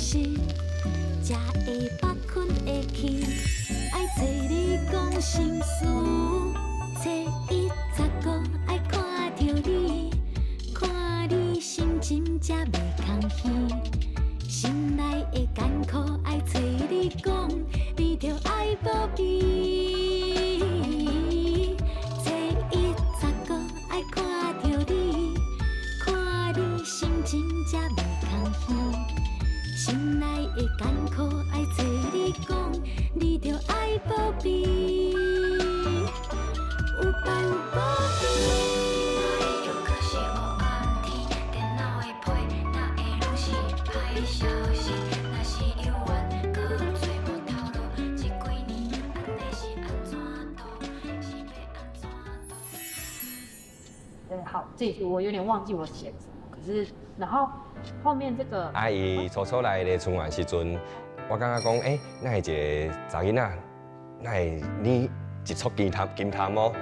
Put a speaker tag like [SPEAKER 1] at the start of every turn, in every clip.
[SPEAKER 1] 時，才會縛睏會去。愛揣你講心事，初一十五愛看著你，看你心情才袂空虛。心內的艱苦愛揣你講，你著愛保庇。初一十五愛看著你，看你心情才袂空虛。心內的艱苦愛揣你講，你著愛保庇。有拜有保庇。
[SPEAKER 2] 又可是黑暗天，電腦的批，哪會攏是歹消息？若是猶原，閣做無頭路，這幾年按呢是按怎度？是欲按怎度？
[SPEAKER 3] 嗯，好，這一句我有點忘記我寫什麼，可是然後後面這個
[SPEAKER 4] 啊，伊初初來咧春晚時陣，我感覺講，欸，哪會一个查囡仔，哪會你一束金頭金頭毛？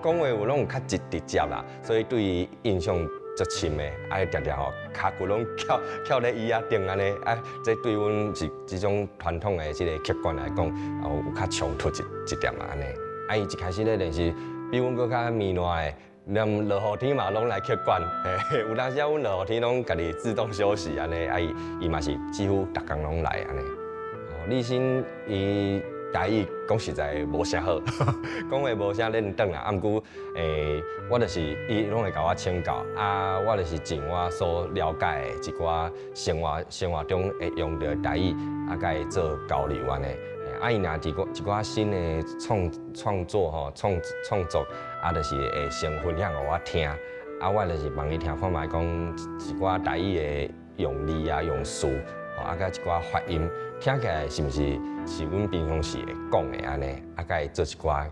[SPEAKER 4] 講話有攏有較直直接啦，所以對伊印象足深的，啊，定定吼，跤骨攏翹翹咧椅仔頂按呢，啊，這對阮是這種傳統的這個習慣來講，有較衝突一一點啊按呢。啊，伊一開始咧練習，比阮閣較綿爛的，連落雨天嘛攏來客館，嘿，有當時啊，阮落雨天攏家己自動休息按呢，啊，伊伊嘛是幾乎逐工攏來按呢。哦，立新伊台語講實在無啥好，講話無啥輪轉啦。啊，毋過我就是伊攏會共我請教，啊，我就是盡我所了解的一寡生活中會用著的台語，啊，共伊做交流按呢。啊，伊若一寡新的創作吼，創作，啊，就是會先分享予我聽，啊，我就是幫伊聽看覓講一寡台語的用字啊、用詞，吼，啊，佮一寡發音，聽起來是毋是是阮平常時會講的按呢？啊，共伊做一寡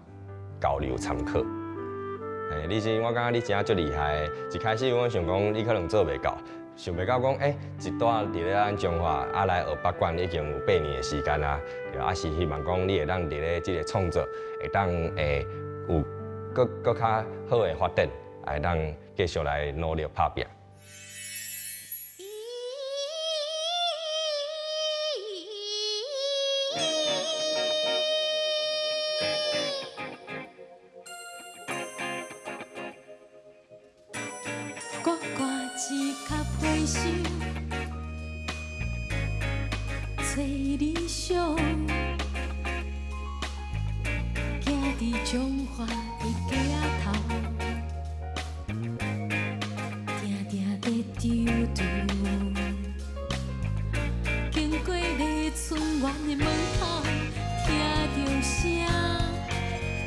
[SPEAKER 4] 交流參考。欸，你是我感覺你真正足厲害的。一開始我想講你可能做袂到，想袂到講，欸，一蹛佇咧咱彰化，啊來學北管已經有8年的時間啊，對，啊是希望講你會當佇咧這個創作會當會有閣閣較好的發展，會當繼續來努力拍拚。
[SPEAKER 1] 我掛一跤皮箱，揣理想，行佇彰化的街仔頭，定定咧踌躇，經過麗春園的門口，聽著聲，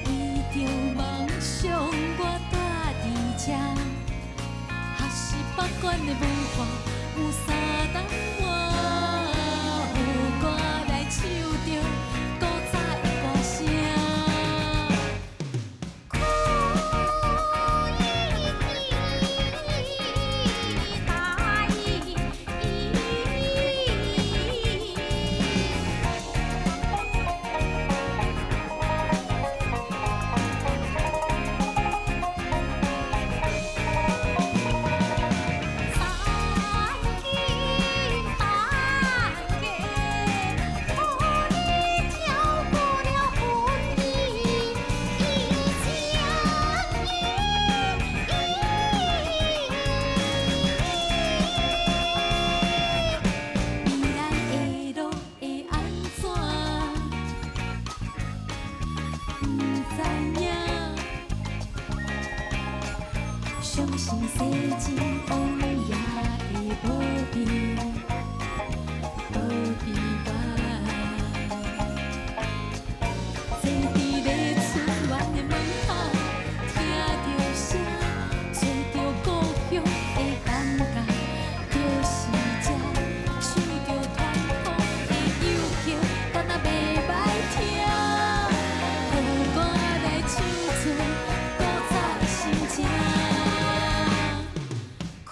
[SPEAKER 1] 為著夢想我蹛佇這。學習北管的文化有三冬換，予我來唱著古早的歌聲。苦大意。三更半夜，予你跳過了婚姻一千年。未來的路會按怎？毋知影。相信世情往也會無變，無變我。坐佇咧春園的門口，聽著聲，揣著故鄉的感覺，就是這唱著傳統的遊曲，敢若袂歹聽。予我來唱出古早的心情。苦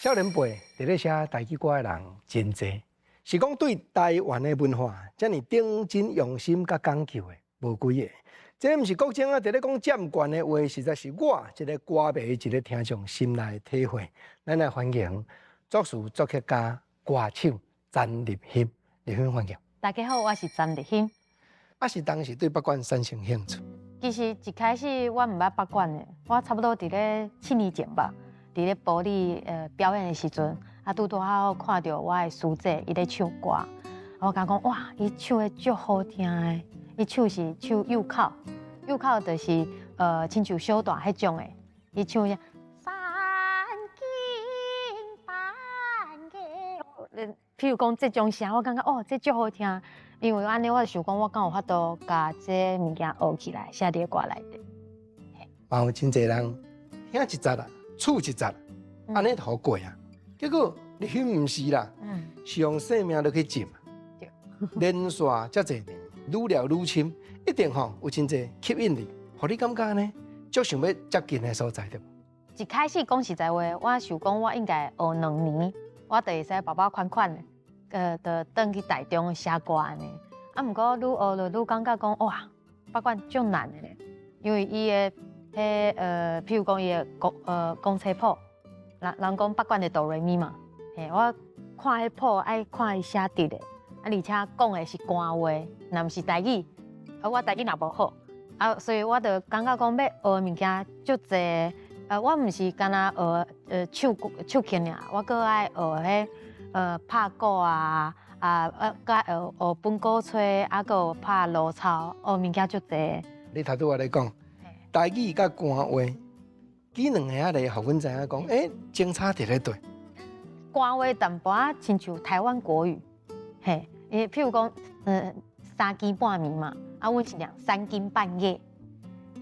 [SPEAKER 5] 少年輩佇咧寫台語歌的人真濟，是講對台灣的文化遮爾認真用心佮講究的，無幾個。這毋是國政啊，佇咧講佔懸的話，實在是我一個歌迷一個聽眾心內的體會。咱來歡迎作詞作曲家歌手詹立馨，立馨歡迎。
[SPEAKER 6] 大家好，我是詹立馨。
[SPEAKER 5] 啊，是當時對北管產生興趣？
[SPEAKER 6] 其實一開始我毋捌北管的，我差不多佇咧7年前吧，佇咧埔里表演的時陣，啊拄拄好看著我的師姐伊咧唱歌，我感覺講哇，伊唱的足好聽的，伊唱是唱右口，右口就是親像小段彼種的，伊唱啥三更半夜，譬如講這種聲，我感覺哦，這足好聽。因為按呢，我就想講，我敢有法度共這物件學起來，寫佇歌內底。
[SPEAKER 5] 嘛有真濟人聽一節啦，唱一節，按呢就予過啊。結果立馨毋是啦，是用生命落去浸，連續遮濟年，愈聊愈深，一定吼有真濟吸引力，予你感覺呢，足想欲接近的所在對無？
[SPEAKER 6] 一開始講實在話，我想講我應該學2年，我就會使飽飽款款的。就轉去台中寫歌按呢。啊，毋過愈學就愈感覺講哇，北管足難的咧，因為伊的彼譬如講伊的公車譜，人人講北管的哆來咪嘛，嘿，我看彼譜愛看伊寫直的，啊，而且講的是官話，若毋是台語，啊，我台語若無好，啊，所以我就感覺講欲學的物件足濟，我毋是干焦學唱唱曲爾，我閣愛學彼拍鼓啊，啊，閣愛學學本鼓吹，啊，閣有拍鑼操，學物件足濟。
[SPEAKER 5] 你頭拄仔咧講台語佮官話，彼兩個仔咧，予阮知影講，欸，相差佇咧佗。
[SPEAKER 6] 官話淡薄仔親像台灣國語，嘿，譬如講，三更半暝嘛，啊，阮是念三更半夜，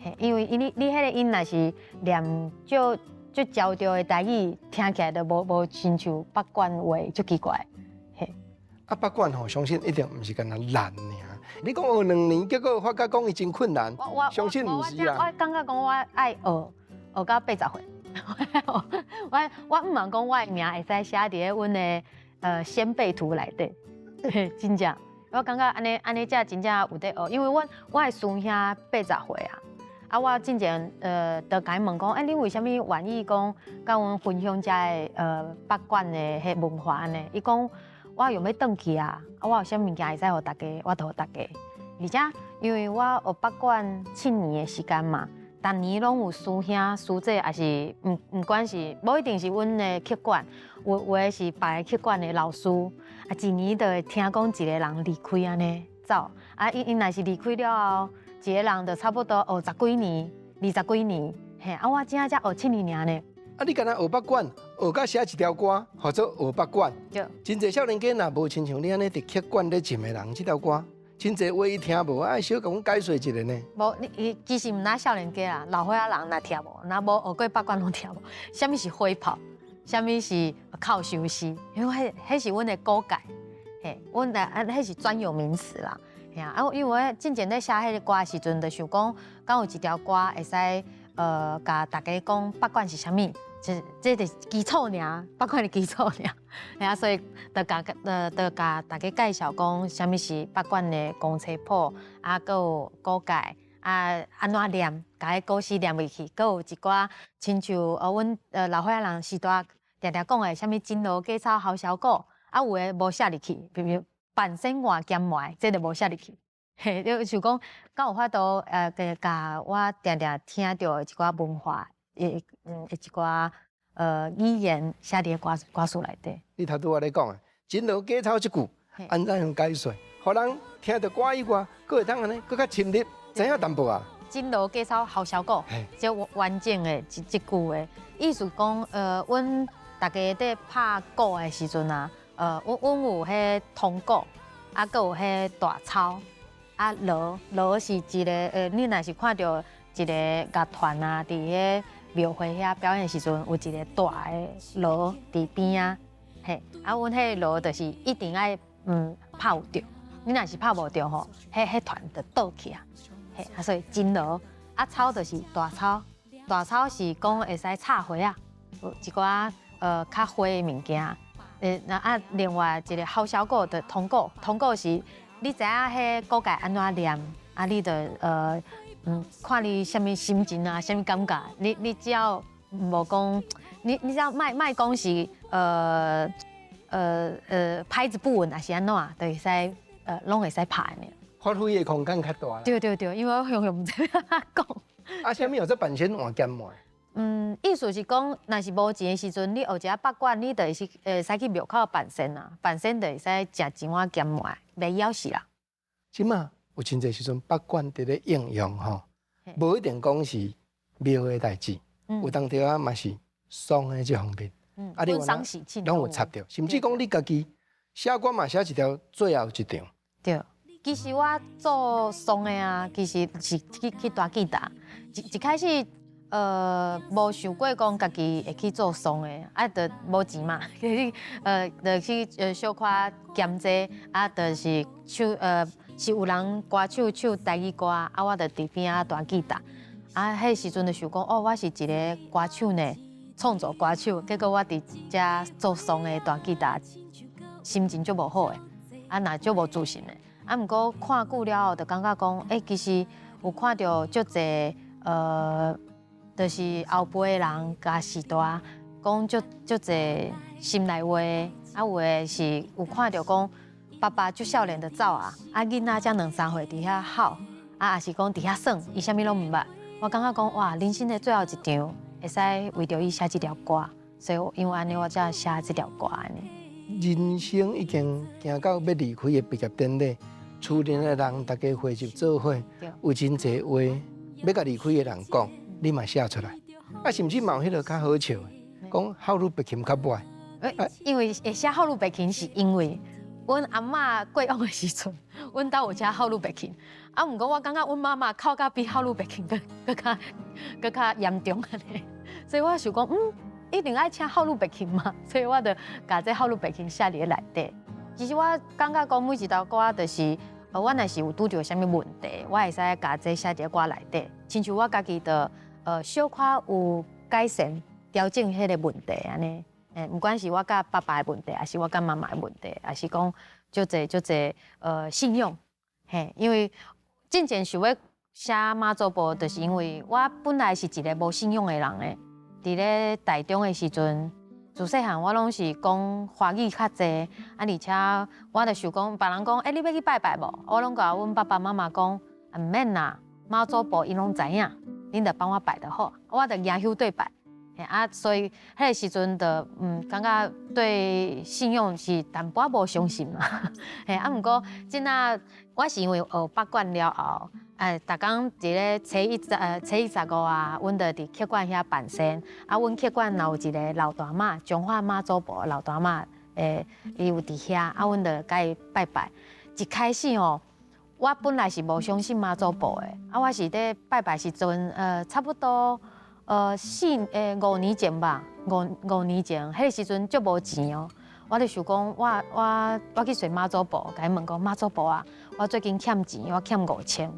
[SPEAKER 6] 嘿，因為你你彼個音若是念足足焦調的台語，聽起來就無親像北管話，足奇怪，嘿。
[SPEAKER 5] 啊，北管吼，相信一定毋是干焦難爾。你講學2年，結果發覺講伊真困難，相信毋是啊。
[SPEAKER 6] 我感覺講我愛學學到80歲，我毋茫講我的名會使寫佇咧阮的先輩圖內底，真正。我感覺按呢按呢才真正有咧學，因為阮我的師兄80歲啊。啊！我進前就共伊問講，欸，你為啥物願意講佮阮分享遮个北管的彼文化按呢？伊講我用欲轉去啊，啊，我有啥物件會使予大家，我就予大家。而且因為我學北管7年的時間嘛，逐年攏有師兄師姐，抑是毋毋管是無一定是阮的曲管，有有的是別个曲管的老師，啊，一年就會聽講一個人離開按呢走，啊，𪜶𪜶若是離開了後，一個人就差不多學十幾年、20幾年，嘿，啊，我這才學七年爾呢。
[SPEAKER 5] 啊，你干焦學北管，學佮寫一條歌，號做學北管。
[SPEAKER 6] 對。
[SPEAKER 5] 真濟少年家若無親像你按呢佇曲管咧浸的人，這條歌真濟話伊聽無，愛小共阮解說一下呢。
[SPEAKER 6] 無，你伊其實毋但少年家啦，老歲仔人若聽無，若無學過北管攏聽無。啥物是火炮？啥物是扣壽司？因為彼彼是阮的鼓界，嘿，阮的啊，彼是專有名詞啦。嘿啊，因為我進前咧寫彼个歌的時陣，就想講，敢有一條歌會使共大家講北管是啥物，這就是基礎爾，北管的基礎爾。嘿啊，所以就共大家介紹講，啥物是北管的公車譜，啊，閣有鼓界，啊，按怎念，共彼古詩念入去，閣有一寡親像阮老歲仔人時代定定講的，啥物金鑼假草好小鼓，啊，有的無寫入去，比如半身換兼埋，這就無寫入去。嘿，就想講，敢有法度共我定定聽著的一寡文化，一寡語言寫佇歌歌詞內底。
[SPEAKER 5] 你頭拄仔咧講的，金鑼假草這句，按怎樣解說？予人聽著歌以外，閣會當按呢，閣較深入，知影淡薄啊。
[SPEAKER 6] 金鑼假草好小鼓，這完整的這這句話，意思講，阮大家佇拍鼓的時陣啊，阮阮有彼銅鼓，啊，閣有彼大釵，啊，鑼鑼是一個，你若是看著一個樂團啊，佇彼廟會遐表演的時陣，有一個大的鑼佇邊仔，嘿，啊，阮彼個鑼就是一定愛拍有著，你若是拍無著吼，彼彼團就倒去啊，嘿，啊，所以金鑼，啊，釵就是大釵，大釵是講會使插花仔，有一寡。較花的物件。那啊，另外一个好效果的通告，通告是你知影彼鼓蓋按怎念，啊，你就看你啥物心情啊，啥物感覺，你只要無講，你只要莫莫講是拍子不穩，還是按怎，就會使攏會使拍的。
[SPEAKER 5] 發揮的空間較大啦。
[SPEAKER 6] 對對對，因為我雄雄毋知按怎講。
[SPEAKER 5] 啊，啥物有這半仙換兼換？
[SPEAKER 6] 嗯，意思是講，若是無錢的時陣，你學一下八卦，你就會使會使去廟口辦仙啊，辦仙就會使食一碗兼糜，袂枵死啦。
[SPEAKER 5] 這馬有真濟時陣八卦佇咧應用吼，無一定講是廟的代誌，有當時仔嘛是喪的這方面，啊，你
[SPEAKER 6] 喪喜慶
[SPEAKER 5] 攏有插著，甚至講你家己寫歌嘛寫一條最後一場。
[SPEAKER 6] 對，其實我做喪的啊，其實是去彈吉他，一開始。無想過講家己會去做喪的，啊，就無錢嘛，去就去小可兼這個，啊，就是唱是有人歌手唱台語歌，啊，我就佇邊仔彈吉他，啊，彼時陣就想講，哦，我是一个歌手呢，創作歌手，結果我佇遮做喪的彈吉他，心情足無好的，啊，若足無自信的，啊，毋過看久了後，就感覺講，欸，其實有看著足濟就是後輩的人佮序大，講足足濟心內話，啊有的是有看著講爸爸足少年就走啊，啊囡仔才兩三歲佇遐哭，啊抑是講佇遐耍，伊啥物攏毋捌。我感覺講哇，人生的最後一場會使為著伊寫這條歌，所以因為按呢我才寫這條歌按呢。
[SPEAKER 5] 人生已經行到欲離開的畢業典禮，厝內的人大家匯集做伙，有真濟話欲共離開的人講。你嘛寫出來，啊，甚至嘛有彼个較好笑的，講孝女白琴較歹。
[SPEAKER 6] 因為會寫孝女白琴是因為阮阿嬤過往的時陣，阮兜有請孝女白琴。啊，毋過我感覺阮媽媽哭甲比孝女白琴閣閣較閣較嚴重按呢，所以我想講，一定愛請孝女白琴嘛，所以我就共這孝女白琴寫佇咧內底。其實我感覺講每一首歌就是，我若是有拄著啥物問題，我會使共這寫佇歌內底，親像我家己就小可有改善調整彼个問題按呢，毋管是我佮爸爸的問題，抑是我佮媽媽的問題，抑是講足濟足濟信用，嘿，因為進前想欲寫媽祖婆，就是因為我本來是一個無信仰的人的，佇咧台中的時陣，自細漢我攏是講華語較濟，啊，而且我就想講，別人講，欸，你欲去拜拜無？我攏共阮爸爸媽媽講，毋免啦，媽祖婆𪜶攏知影。恁就幫我拜就好，我就舉手對拜，啊，所以彼個時陣就感覺對信仰是淡薄仔無相信嘛，嘿，啊，毋過這若我是因為學八卦了後，哎，逐工佇咧初一初一十五啊，阮就佇客館遐辦仙，啊，阮客館若有一个老大媽，彰化媽祖婆老大媽，伊有佇遐，啊，阮就共伊拜拜。一開始吼，我本來是無相信媽祖婆的，啊，我是咧拜拜時陣，差不多，四五年前吧，五年前，彼個時陣足無錢哦，我就想講，我去揣媽祖婆，共伊問講媽祖婆啊，我最近欠錢，我欠五千，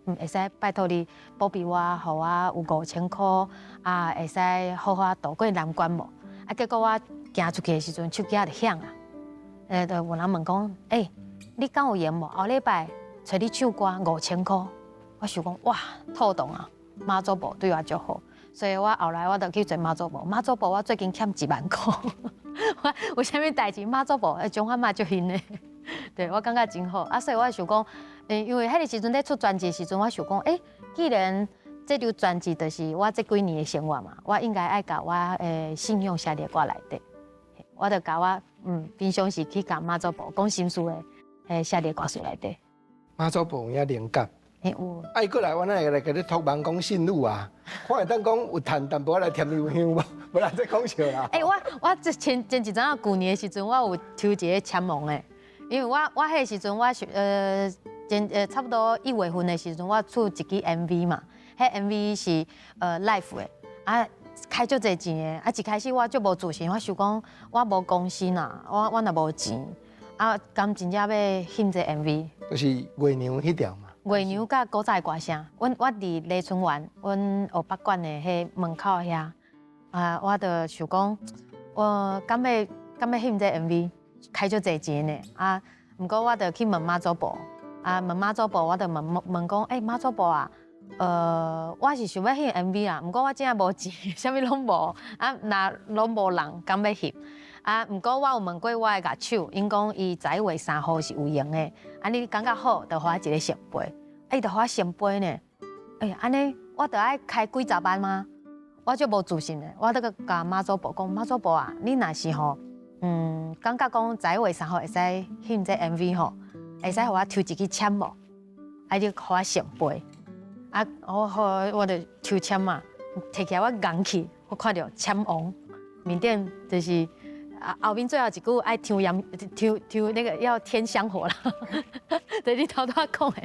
[SPEAKER 6] 會使拜託你保庇我，予我有五千箍，啊，會使好好渡過難關無？啊，結果我行出去的時陣，手機仔就響啊，就有人問講，欸，你敢有閒無？後禮拜揣你唱歌五千箍，我想講哇，妥當啊，媽祖婆對我足好，所以我後來我就去揣媽祖婆。媽祖婆我最近欠1萬箍，我有啥物代誌媽祖婆，彰化嘛足興的，對我感覺真好。啊，所以我想講，因為彼個時陣咧出專輯的時陣，我想講，欸，既然這張專輯就是我這幾年的生活嘛，我應該愛共我的信仰寫佇歌內底，我就共我平常時去共媽祖婆講心事的，寫佇歌詞內底。
[SPEAKER 5] 媽祖婆有影靈感，
[SPEAKER 6] 欸有。
[SPEAKER 5] 啊，伊過來，我哪會來共你托夢講信女啊？看會當講有趁淡薄仔來添伊香無？無啦，這講笑啦。
[SPEAKER 6] 欸，我這前一陣仔舊年的時陣，我有抽一个籤王的，因為我彼个時陣我是前差不多一月份的時陣，我出一支 MV 嘛，彼 MV 是live 的，啊開足濟錢的，啊一開始我足無自信，我想講我無公司啦，我若無錢。啊，敢真正欲翕這 MV？
[SPEAKER 5] 就是月娘彼條嘛。
[SPEAKER 6] 月娘佮古早的歌聲，阮我佇麗春園，阮學北館的彼門口遐，啊，我就想講，我敢欲敢欲翕這 MV，開足濟錢的啊！毋過我就去問媽祖婆，啊問媽祖婆，我就問問講，欸媽祖婆啊，我是想欲翕 MV 啦，毋過我真正無錢，啥物攏無，啊若攏無人敢欲翕，啊毋過我有問過我的樂手，𪜶講伊11月3號是有閒的，啊你感覺好，就予我一個聖杯，啊伊就予我聖杯呢，欸按呢我著愛開幾十萬嗎？我足無自信的，我閣共媽祖婆講，媽祖婆啊，你若是吼，感覺講11月3號會使翕這 MV 吼，會使予我抽一支籤無？啊，你予我聖杯，啊，我好，我就抽籤嘛，提起來我尪去，我看著籤王面頂就是啊後面最後一句愛抽煙，抽抽那個要添香火啦，就是你頭拄仔講的。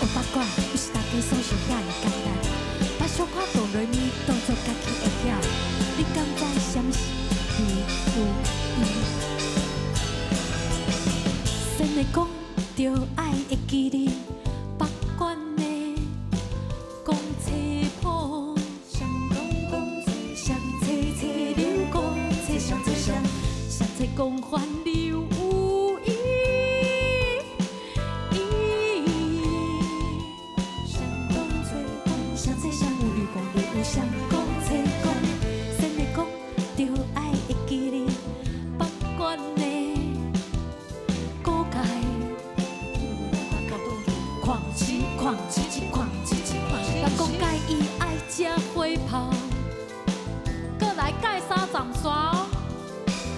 [SPEAKER 1] 有八卦，毋是大家所想遐爾簡單。把小可哆來咪當作家己會曉，你敢知啥物是流有音？先來講著愛會記得北管的講冊譜，上講講冊，上冊冊流講冊上冊上，上冊講番流有音。上講冊講，上冊上有流講流有上講冊講，先來講著愛會記得北管的古界。礦起礦起起礦起起礦，人講介意愛食火炮，閣來蓋三層山哦。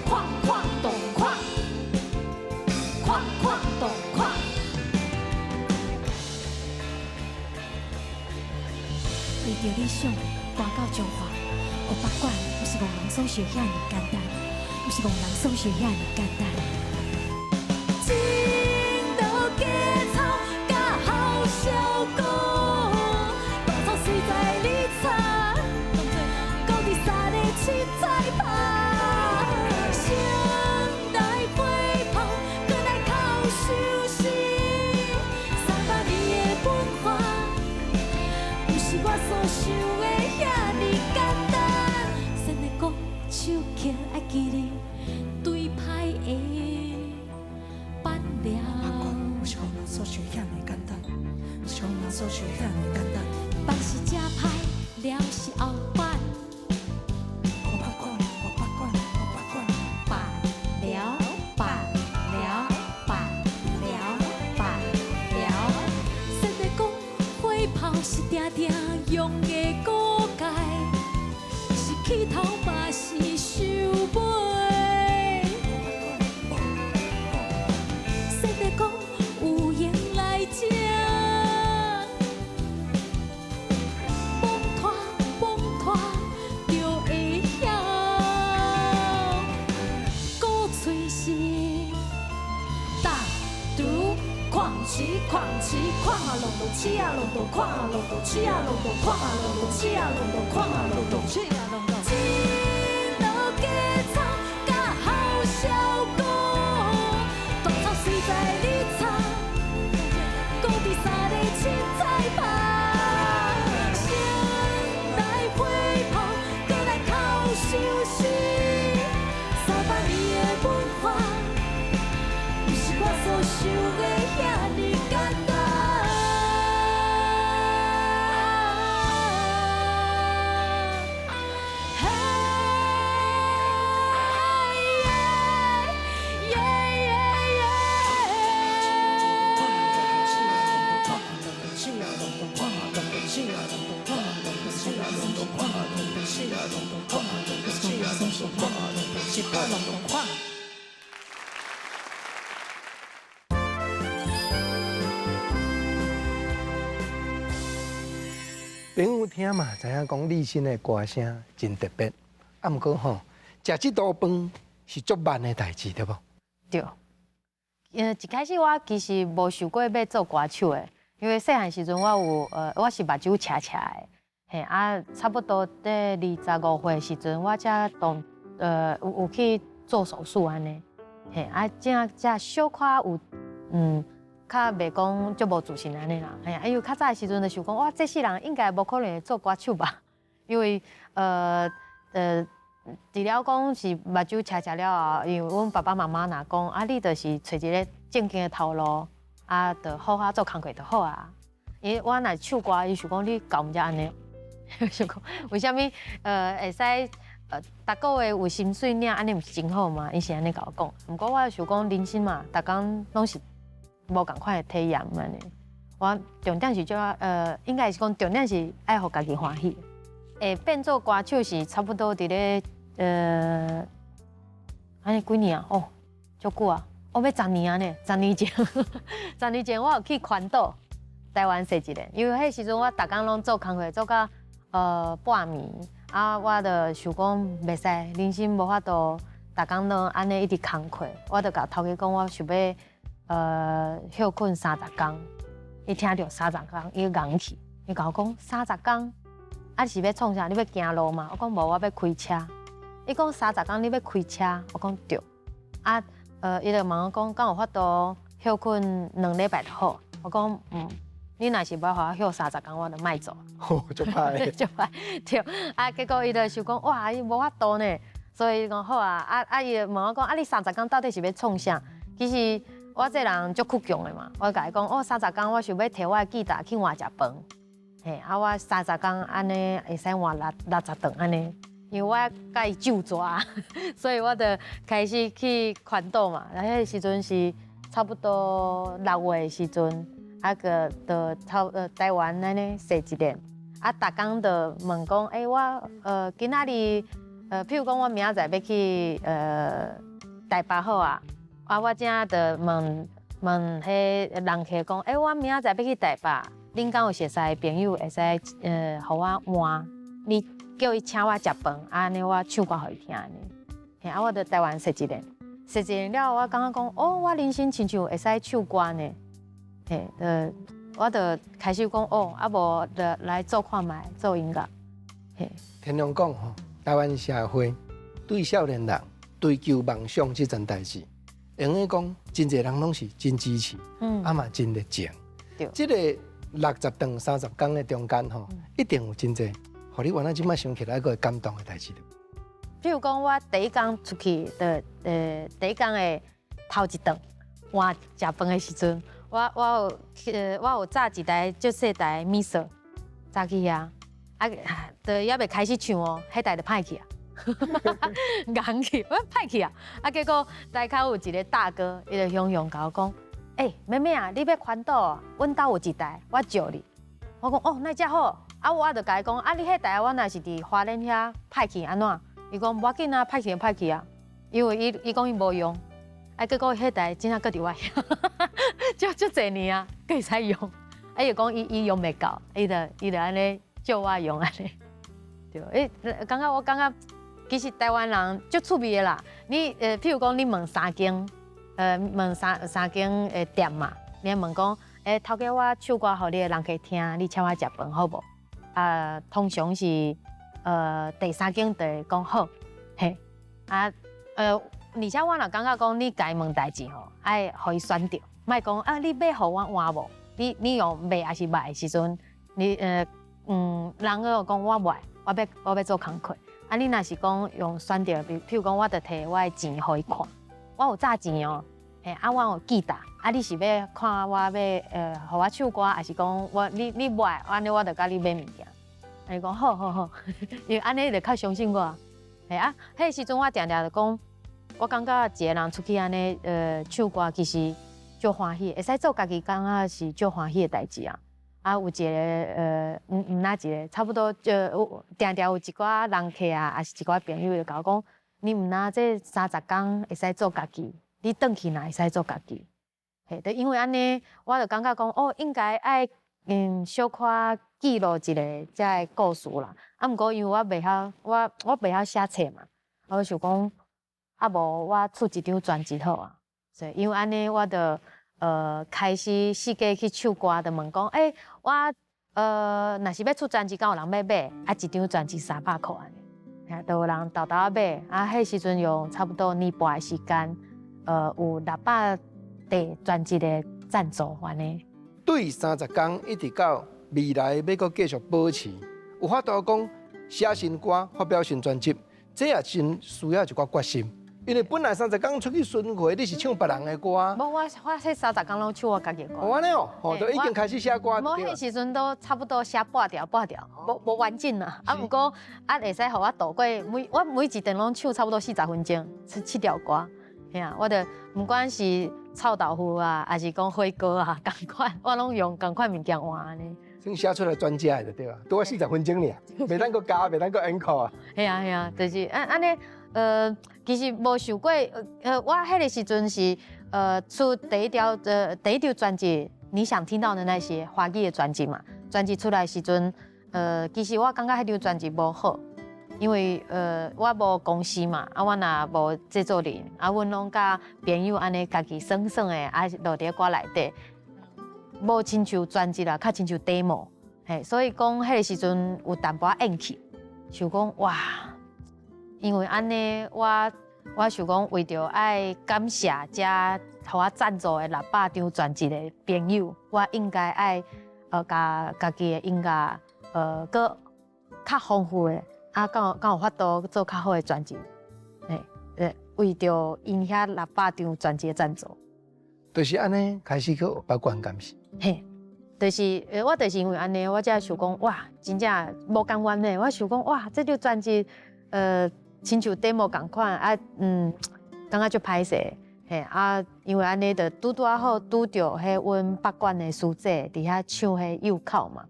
[SPEAKER 1] 礦礦洞礦，礦礦洞礦。為著理想，跋到彰化，學北管，毋是戇人所想遐爾簡單，毋是戇人所想遐爾簡單。真道假草，甲好痟果，大草雖在你插，孤伫三个凊彩拍。先來火炮，閣來哭相思，300年的文化，毋是我所想的遐爾簡單。先來講手鉤愛記得對歹的板了。
[SPEAKER 7] 毋是戇人所想遐爾簡單，毋是戇人所想遐爾簡單。
[SPEAKER 1] 板是正歹，了是後板。
[SPEAKER 7] 我不管，我不管，我不管。
[SPEAKER 1] 板了板了板了板了。先來講火炮是定定用的古界，是起頭嘛是收尾。先來講有閒來食，摸拖摸拖就會曉。鼓吹是大拄礦起礦起礦啊龍洞起啊龍洞礦啊龍洞起啊龍洞礦啊龍洞起啊龍洞礦啊龍洞起啊龍洞。真道假草，甲好痟果，大草雖在你插，孤伫三个凊彩拍。先來火炮，閣來哭相思，300年的文化，毋是我所想的遐爾簡單。嘿耶耶耶！
[SPEAKER 5] 朋友聽嘛，知影講立新的歌聲真特別，啊，毋過吼，食這道飯是足慢的代誌，對無？
[SPEAKER 6] 對。一開始我其實無想過欲做歌手的，因為細漢時陣我有我是目睭斜斜的，嘿啊，差不多佇25歲時陣，我才當有去做手術按呢，嘿，啊，這這小可有，較袂講足無自信按呢啦，嘿，啊，因為較早的時陣就想講，哇，這世人應該無可能會做歌手吧？因為除了講是目睭斜斜了後，因為阮爸爸媽媽若講，啊，你就是揣一个正經的頭路，啊，就好好做工課就好啊。因為我若唱歌，伊想講你搞毋才按呢，想講為啥物會使逐個月有薪水領，按呢毋是真好嗎？伊是按呢共我講。毋過我想講人生嘛，逐工攏是無仝款的體驗按呢。我重點是這應該是講重點是愛予家己歡喜。會變做歌手是差不多佇咧按呢幾年啊？哦，足久啊！哦，欲十年啊呢，十年前，十年前我有去環島台灣踅一下，因為彼時陣我逐工攏做工課做到半暝，啊，我就想講袂使，人生無法度逐工攏按呢一直工課，我就共頭家講，我想欲歇睏三十工。伊聽著三十工，伊戇去，伊共我講三十工，啊是欲創啥？你欲行路嗎？我講無，我欲開車。伊講三十工你欲開車？我講對。啊，伊就問我講，敢有法度歇睏2禮拜就好？我講嗯，你若是欲予我歇三十工，我就莫做。
[SPEAKER 5] 吼，足歹。
[SPEAKER 6] 足歹，對。啊，結果伊就想講，哇，伊無法度呢，所以伊講好啊。啊啊，伊就問我講，啊，你三十工到底是欲創啥？其實我這人足倔強的嘛，我共伊講，哦，三十工我想欲提我的吉他去換食飯，嘿，啊，我三十工按呢會使換60頓按呢。因為我佮伊咒蛇，所以我就開始去環島嘛。啊，彼個時陣是差不多6月的時陣，啊閣就差台灣按呢踅一遍。啊，逐工就問講，欸，我今仔日譬如講我明仔載欲去台北好啊，啊，我這就問問彼人客講，欸，我明仔載欲去台北，恁敢有熟似的朋友會使予我換？你叫伊請我食飯，按呢我唱歌予伊聽按呢。嘿，啊，我就台灣踅一遍，踅一遍了後，我感覺講，哦，我人生親像會使唱歌呢。嘿，我就開始講，哦，啊無就來做看覓，做音樂。嘿，
[SPEAKER 5] 天良講吼，台灣社會對少年人追求夢想這件代誌，會用講真濟人攏是真支持，啊嘛真熱情。
[SPEAKER 6] 對，
[SPEAKER 5] 這个60頓30工的中間吼，一定有真濟，予你原來這擺想起來閣會感動的代誌。
[SPEAKER 6] 譬如講，我第一工出去的，第一工的頭一頓換食飯的時陣，我有紮一台足細台 mixer，紮去遐，啊，就猶未開始唱哦，彼台就歹去啊，戇去，我歹去啊，啊，結果台跤有一个大哥，伊就雄雄共我講，欸，妹妹啊，你欲環島，阮兜有一台，我借你。我講哦，哪遮好，啊，我就共伊講，啊，你彼台我若是佇花蓮遐歹去按怎？伊講無要緊啊，歹去就歹去啊，因為伊講伊無用，啊，結果彼台真正閣佇我遐，足足濟年啊，閣會使用。啊，伊講伊用袂到，伊就按呢借我用按呢。對，欸，感覺我感覺其實台灣人足趣味的啦。你譬如講你問三間，問三間的店嘛，你問講，欸，頭家我唱歌予你的人客聽，你請我食飯好無？啊，通常是第三間就會講好，嘿，啊，而且我若感覺講你共伊問代誌吼，愛予伊選著，莫講啊，你欲予我換無？你用賣抑是䆀的時陣，你人閣講我袂，我欲做工課。啊，你若是講用選著，譬如講，我就提我的錢予伊看，我有紮錢哦，嘿，啊，我有吉他，啊，你是欲看我欲予我唱歌，抑是講我你欲愛，按呢我就共你買物件。伊講好好好，因為按呢就較相信我。嘿啊，彼個時陣我定定就講，我感覺一个人出去按呢唱歌，其實足歡喜，會使做家己，感覺是足歡喜的代誌啊。啊，有一个毋毋若一个，差不多就有定定有一寡人客啊，抑是一寡朋友就共我講，你毋若這三十工會使做家己，你轉去若會使做家己。嘿，就因為按呢，我就感覺講，哦，應該愛小可記錄一下這个故事啦。啊，毋過因為我袂曉寫冊嘛，我想講，啊無我出一張專輯好啊。所以因為按呢，我就開始四界去唱歌，就問講，欸，我若是欲出專輯，敢有人欲買？啊，一張專輯300箍按呢。都有人沓沓仔買，啊，彼時陣用差不多年半的時間，有600塊專輯的贊助按呢。
[SPEAKER 5] 對30工一直到未來欲閣繼續保持，有法度講寫新歌、發表新專輯，這也真需要一寡決心。因為本來30工出去巡迴，你是唱別人的歌。
[SPEAKER 6] 無，我彼30工攏唱我家己的歌。
[SPEAKER 5] 哦，按呢哦，哦，都已經開始寫歌。
[SPEAKER 6] 無，彼時陣都差不多寫半條半條，無完整啦。啊，毋過啊，會使予我度過每我每一段攏唱差不多40分鐘，七條歌。嘿啊，我就毋管是臭豆腐啊，抑是講火鍋啊，仝款，我攏用仝款物件換按呢。
[SPEAKER 5] 算寫出來專家的就對啊，拄仔40分鐘爾，袂當閣加，袂當閣 encore 啊。
[SPEAKER 6] 嘿啊嘿啊，就是按呢，其實無想過，我彼个時陣是出第一張專輯，你想聽到的那些華語的專輯嘛？專輯出來時陣，其實我感覺彼張專輯無好，因為我無公司嘛，啊，我若無製作人，啊，阮攏佮朋友按呢家己耍耍的，啊，落佇歌內底，無親像專輯啦，較親像 demo，嘿，所以講彼个時陣有淡薄仔怨氣，想講哇。因為按呢，我想講為著愛感謝遮予我贊助的600張專輯的朋友，我應該愛共家己的音樂閣較豐富的，啊，敢有法度做較好的專輯，嘿，為著𪜶遐600張專輯的贊助，
[SPEAKER 5] 就是按呢開始去學北管，敢是？
[SPEAKER 6] 嘿，就是我就是因為按呢，我才想講哇，真正無甘願呢。我想講哇，這張專輯親像 demo 仝款啊，感覺足歹勢，嘿啊，因為按呢就拄拄仔好拄著彼阮北管的師姐佇遐唱彼幼口嘛，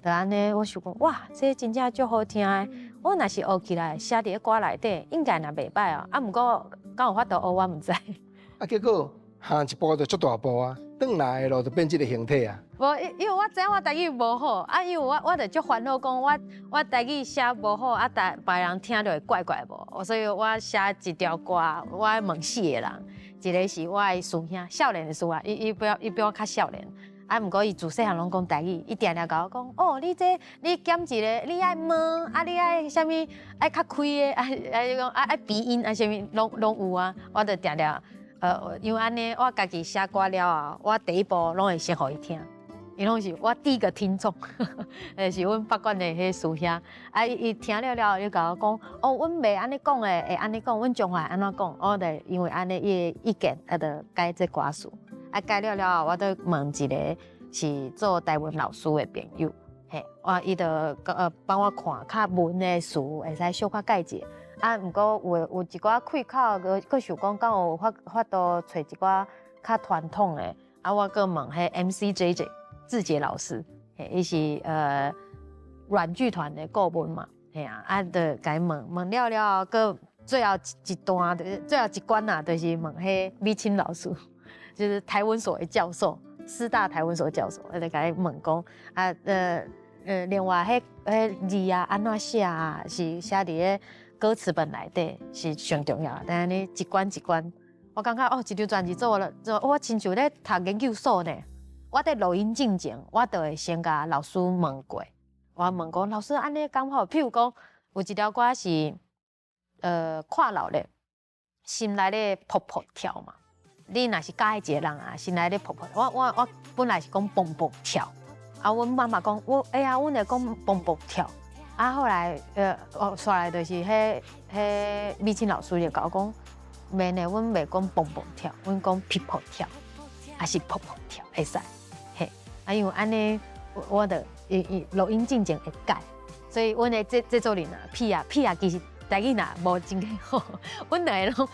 [SPEAKER 6] 就按呢，我想講哇，這真正足好聽的，我若是學起來寫佇咧歌內底，應該若袂䆀哦，啊，毋過敢有法度學我毋知。
[SPEAKER 5] 啊，結果行一步就足大步啊，轉來的路就變這个形體啊。
[SPEAKER 6] 無，因為我知影我台語無好，啊，因為我就足煩惱講我台語寫無好，啊，但別人聽著會怪怪無，所以我寫一條歌，我愛問四個人，一個是我的師兄，少年的師啊，伊比我較少年，啊，毋過伊自細漢攏講台語，伊定定共我講，哦，你這你減一个，你愛問，啊，你愛啥物，愛較開的，啊啊，講啊愛鼻音啊，啥物攏有啊，我就定定，因為按呢，我家己寫歌了後，我第一步攏會先予伊聽。伊攏是我第一個聽眾，是阮北管的彼師兄，啊，伊聽了了後，伊共我講，哦，阮袂按呢講的，會按呢講，阮彰化按怎講，我就因為按呢伊的意見，啊，就改這歌詞，啊，改了了後，我就問一個是做台文老師的朋友，嘿，我伊就幫我看較文的詞，會使小可改一下，啊，毋過有一寡開口，閣想講敢有法度揣一寡較傳統的，啊，我閣問彼 MCJJ。志傑老師，嘿，伊是阮劇團的顧問嘛，嘿啊，啊，就共伊問問了了後，閣最後一段，最後一關啊，就是問彼美清老師，就是台文所的教授，師大台文所教授，啊，就共伊問講，啊，另外彼字啊，按怎寫啊，是寫佇咧歌詞本內底是上重要的，但按呢一關一關，我感覺哦，一張專輯做了，做我親像咧讀研究所呢。我佇錄音進前，我就會先共老師問過。我問講老師按呢敢好？譬如講，有一條歌是，看老咧，心內咧噗噗跳嘛。你若是佮意一個人啊，心內咧噗噗。我本來是講蹦蹦跳，啊，阮媽媽講，我哎呀，阮會講蹦蹦跳。啊，後來，煞來就是彼美清老師就共我講，袂呢，阮袂講蹦蹦跳，阮講噗噗跳，還是噗噗跳會使。啊，因為按呢，我就伊錄音進前會改，所以阮的製作人啊，屁啊屁啊，其實台語若無真好，阮兩个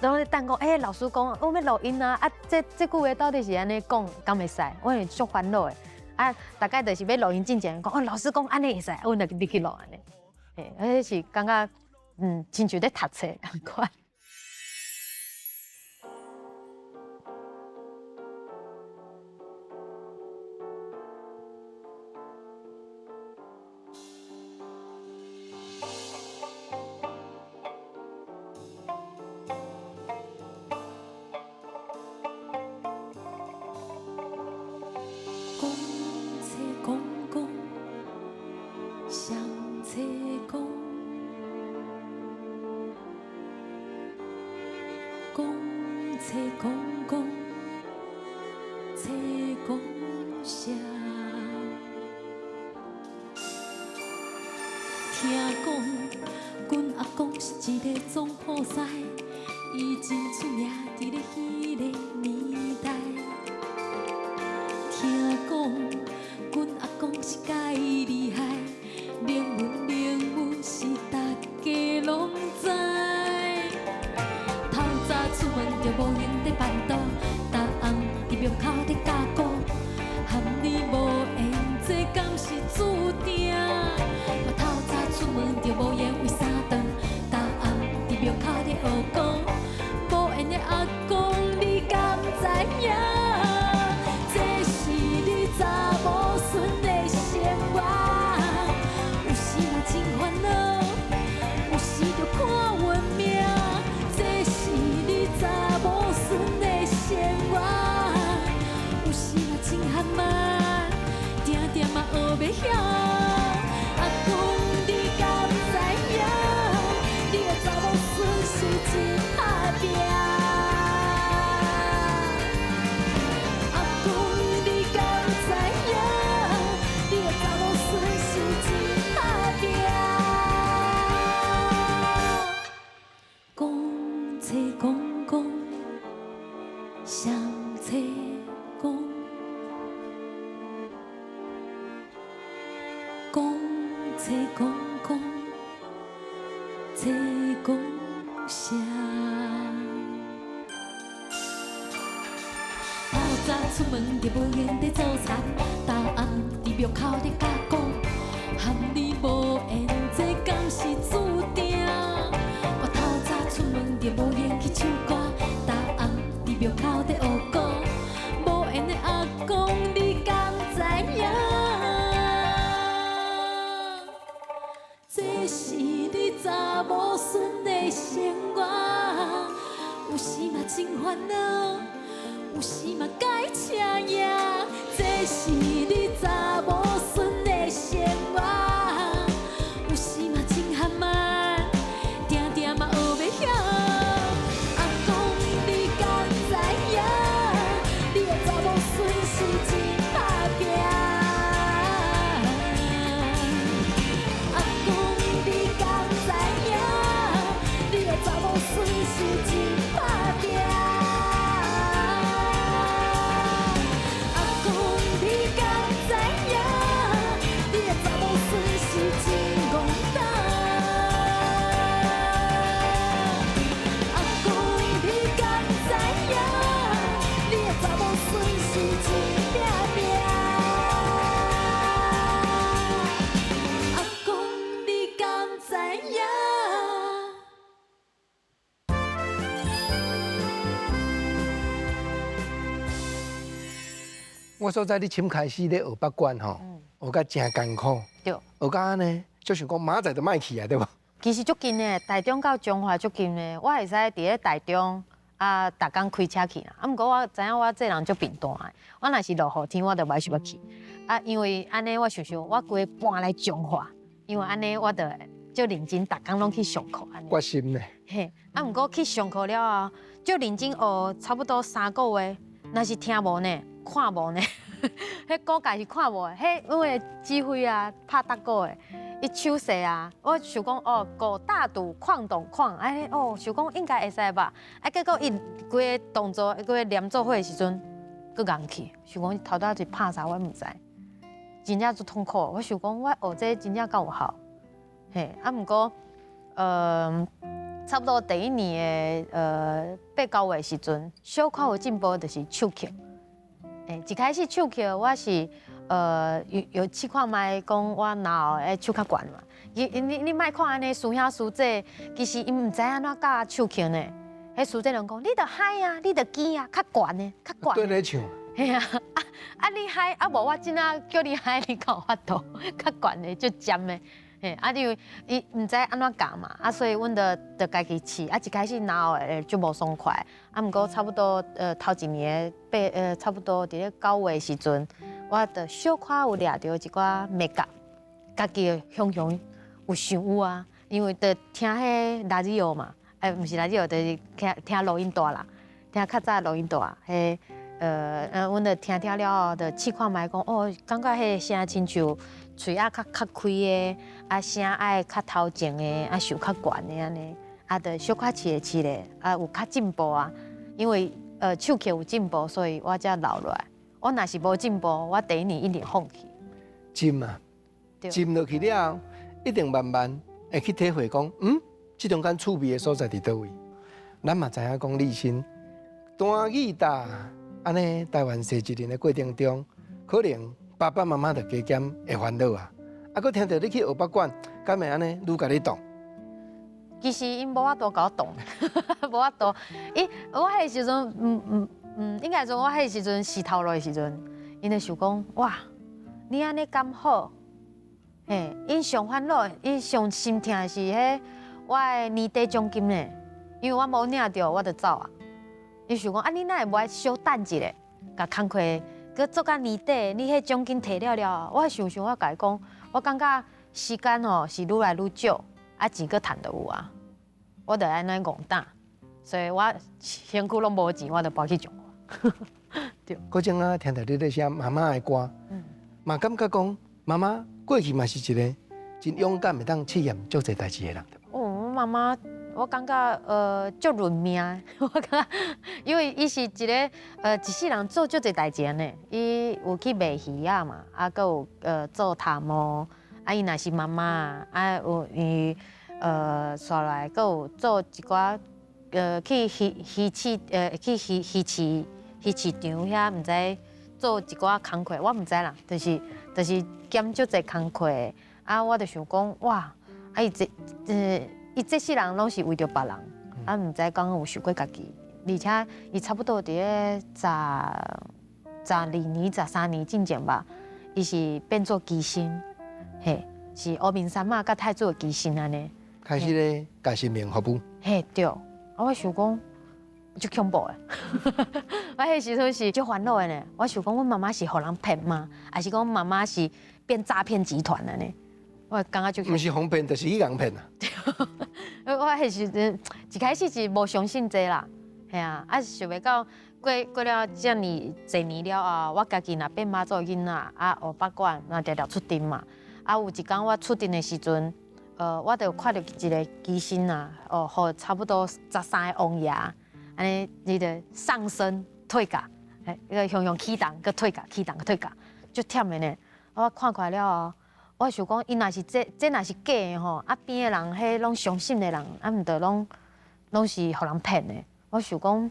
[SPEAKER 6] 攏咧等講，欸，老師講我欲錄音啊，啊，這句話到底是按呢講，敢會使？阮會足煩惱的。啊，大概就是欲錄音進前講，哦，老師講按呢會使，阮就入去錄按呢。嘿，彼是感覺，親像咧讀冊仝款。
[SPEAKER 1] 講册講講，雙冊講，講冊講講，冊講啥？聽講，阮阿公是一个總鋪師，伊真出名佇咧彼个年代。聽講，阮阿公是介厲害，明文明武是大家攏知。透早出門就無閒咧辦桌，逐暗佇廟口咧教鼓，和你無緣，這敢是注定？我透早出門就無閒為三頓，逐暗佇廟口咧學鼓，無緣的阿公你敢知影？這是你查某孫的生活，有時嘛真煩惱，有時就看運命。這是你查某孫的生活，有時嘛真含慢，定定嘛學袂曉。阿公你敢知影？你的查某孫是真打拼。阿公你敢知影？你的查某孫是真打拼。講冊講講，雙冊講，講冊講講，冊講啥？透早出門就無閒咧做田，逐暗佇廟口咧教鼓，和你無緣，這敢是注定？我透早出門就無閒去唱歌，逐暗佇廟口咧學鼓，無緣的阿公你敢知影？這是你查某孫的生活，有時嘛真煩惱，有時嘛該請贏。這是你查某孫的生活，有時嘛真含慢，定定嘛學袂曉。阿公你敢知影？你的查某孫是真打拼。阿公你敢知影？你的查某孫是真打拼。阿公你敢知影？你的查某孫是真戆膽。阿公你敢知影？你的查某孫是真拼命。阿公你敢知影？
[SPEAKER 5] 我所在你深開始咧學北管吼，學甲誠艱苦，學甲按呢，就想講明仔載就莫去啊，對無？
[SPEAKER 6] 其實足近的，台中到彰化足近的，我會使佇咧台中啊，逐工開車去啦。啊，毋過我知影我這人足貧惰的，我若是落雨天，我就袂想欲去。啊，因為按呢，我想想，我規個搬來彰化，因為按呢，我就足認真，逐工攏去上課按呢。
[SPEAKER 5] 決心呢？
[SPEAKER 6] 嘿，啊，毋過去上課了後，足認真學差不多3個月，若是聽無呢，看無呢，彼鼓蓋是看無的，彼阮的指揮啊，拍大鼓的，伊手勢啊，我想講哦，鼓大肚哐咚哐，哎哦，想講應該會使吧，啊，結果伊規個動作，規個連做伙的時陣，閣硬去，想講頭拄仔是拍啥，我毋知，真正足痛苦。我想講我學這真正敢有效，嘿，啊，毋過，差不多第一年的八九月時陣，小可有進步，就是手曲。欸，一開始手曲我是有試看覓講我若後會手較懸嘛。伊你你莫看按呢師兄師姐，其實𪜶毋知按怎教手曲呢。彼師姐攏講，你著嗨啊，你著記啊，較懸的，較懸。
[SPEAKER 5] 對咧唱。
[SPEAKER 6] 嘿啊，啊啊你嗨啊無我這仔叫你嗨，你敢有法度？較懸的，足尖的。嘿，啊，因為伊毋知按怎教嘛，啊，所以阮就就家己試，啊，一開始拿會足無爽快，啊，毋過差不多頭一年八差不多佇咧9月時陣，我就小可有掠著一寡眉角，家己雄雄有想有啊，因為就聽彼拉里奧嘛，啊，欸，毋是拉迪歐，就是聽聽錄音帶啦，聽較早錄音帶，彼阮就聽聽了後，就試看覓講，哦，感覺彼个聲親像喙仔較較開的，啊聲愛較頭前的，啊收較懸的按呢，啊，就小可試咧試咧，啊有較進步啊，因為手曲有進步，所以我才留落來。我若是無進步，我第一年一定放棄。
[SPEAKER 5] 浸啊，浸落去了後，一定慢慢會去體會講，這中間趣味的所在佇佗位。咱嘛知影講，立新彈吉他，按呢台灣踅一年的過程中，可能爸爸媽媽就加減會煩惱啊。啊，閣聽著你去學北管，敢會按呢愈共你擋？
[SPEAKER 6] 其實𪜶無法度共我擋，無法度。伊我彼个時陣，應該說我彼個時陣試頭路的時陣，𪜶就想講，哇，你按呢敢好？嘿，𪜶上煩惱，𪜶上心疼的是彼我的年底獎金呢，因為我無領著，我就走啊。伊想講，啊，你哪會無愛小等一下，共工課閣做到年底，你彼獎金提了了，我想想，我共伊講，我感覺時間吼是愈來愈少，啊錢閣趁著有啊，我就按呢戇膽，所以我身軀攏無錢，我就搬去彰化。對。
[SPEAKER 5] 嗰陣啊，聽著你咧寫媽媽的歌，嘛感覺講媽媽過去嘛是一個真勇敢，會當試驗足濟代誌的人，對無？
[SPEAKER 6] 哦，阮媽媽，我感覺足認命，我感覺，因為伊是一個一世人做足濟代誌呢。伊有去賣魚仔嘛，啊，閣有做頭毛，啊，伊若是媽媽，啊有伊煞來閣有做一寡去魚魚市去魚魚市魚市場遐，毋知做一寡工課，我毋知啦，就是兼足濟工課，啊，我就想講哇，啊伊這世人攏是為著別人，啊，毋知講有想過家己，而且伊差不多佇咧12年、13年進前吧，伊是變做乩身，嘿，是烏面山媽佮太子的乩身按呢。
[SPEAKER 5] 開始咧，共神明服務。
[SPEAKER 6] 嘿，對，啊，我想講足恐怖的，我彼時陣是足煩惱的呢。我想講，阮媽媽是予人騙嗎？還是講媽媽是變詐騙集團的呢？我感覺足。
[SPEAKER 5] 毋是予騙，就是去共騙啊。
[SPEAKER 6] 我彼時陣一開始是無相信這啦，嘿啊，啊想袂到過過了遮爾濟年了後，我家己若變媽祖囡仔，啊學北管，若常常出陣嘛。啊有一工我出陣的時陣，我就看著一個乩身啊，哦，予差不多13個王爺，按呢，伊就上身退駕，嘿，伊個向向起動，閣退駕，起動，閣退駕，足忝的呢。我看看了後，我想講，伊若是這這若是假的吼，啊邊的人彼攏相信的人，啊毋著攏攏是予人騙的。我想講，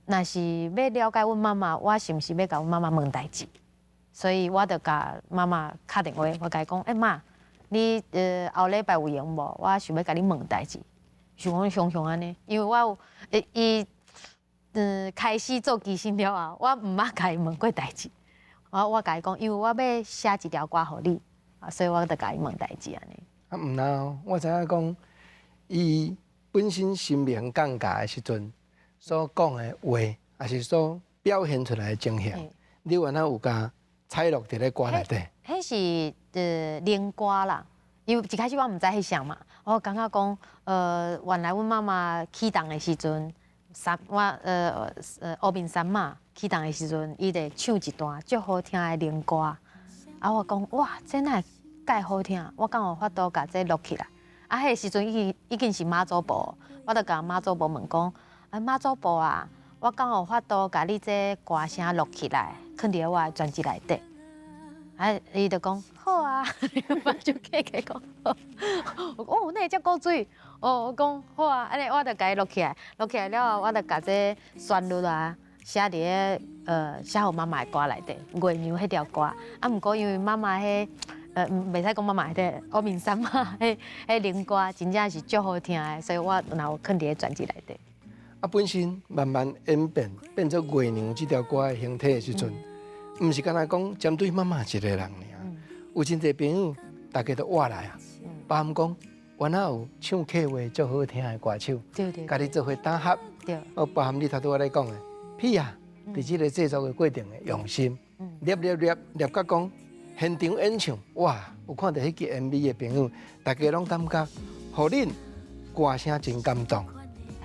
[SPEAKER 6] 若是欲了解阮媽媽，我是毋是欲共阮媽媽問代誌？所以我就共媽媽敲電話，我共伊講，欸媽，你後禮拜有閒無？我想欲共你問代誌，想講雄雄按呢，因為我有伊開始做乩身了後，我毋捌共伊問過代誌。我共伊講，因為我欲寫一條歌予你，啊，所以我就共伊問代誌按呢。
[SPEAKER 5] 啊，毋但哦，我知影講，伊本身神明降駕的時陣所講的話，抑是所表現出來的情形，你原來有共採錄佇咧歌內底？
[SPEAKER 6] 彼是靈歌啦，因為一開始我毋知彼啥嘛，我感覺講，原來阮媽媽起乩的時陣，三我烏面山媽起乩的時陣，伊就唱一段足好聽的靈歌，啊我講哇，這哪會蓋好聽？我敢有法度共這錄起來？啊，彼个時陣已經是媽祖婆，我就共媽祖婆問講，啊媽祖婆啊，我敢有法度共你這歌聲錄起來，囥佇我的專輯內底？啊，伊就講好啊，我就假假講，哦，哪會遮古錐？哦，我講好啊，按呢我就共伊錄起來，錄起來了後，我就共這旋律啊寫佇咧寫予媽媽的歌內底，月娘彼條歌。啊，毋過因為媽媽彼袂使講媽媽彼個烏面山媽彼彼靈歌真正是足好聽的，所以我若有囥佇咧專輯內底。
[SPEAKER 5] 啊，本身慢慢演變變做月娘這條歌的形體的時陣，毋是干焦講針對媽媽一個人爾，有真濟朋友，大家都活來啊，包含講原來有唱客話足好聽的歌手，共你做伙搭合，哦，包含你頭拄仔咧講的，屁啊，佇這個製作的過程的用心，捏捏捏捏甲講現場演唱，哇，有看著彼支 MV 的朋友，大家攏感覺，予恁歌聲真感動。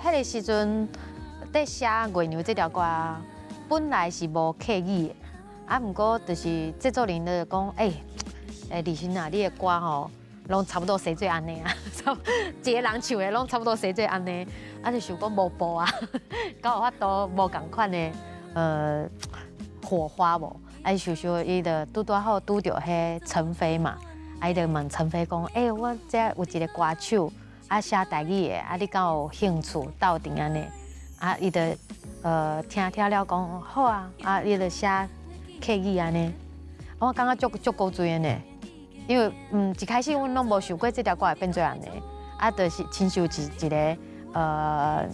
[SPEAKER 6] 彼个時陣佇寫月娘這條歌，本來是無客語的，啊，毋過就是製作人就講，欸，麗心啊，你的歌吼，攏差不多寫做按呢啊，一個人唱的攏差不多寫做按呢，啊，就想講無步啊，敢有法度無仝款的火花無？啊，想想伊就拄拄好拄著彼陳飛嘛，啊，伊就問陳飛講，欸，我這有一個歌手，啊，寫台語的，啊，你敢有興趣鬥陣按呢？啊，伊就聽聽了講好啊，啊，伊就寫客語按呢，我感覺足足古錐的呢，因為一開始阮攏無想過這條歌會變做按呢，啊，就是親像一個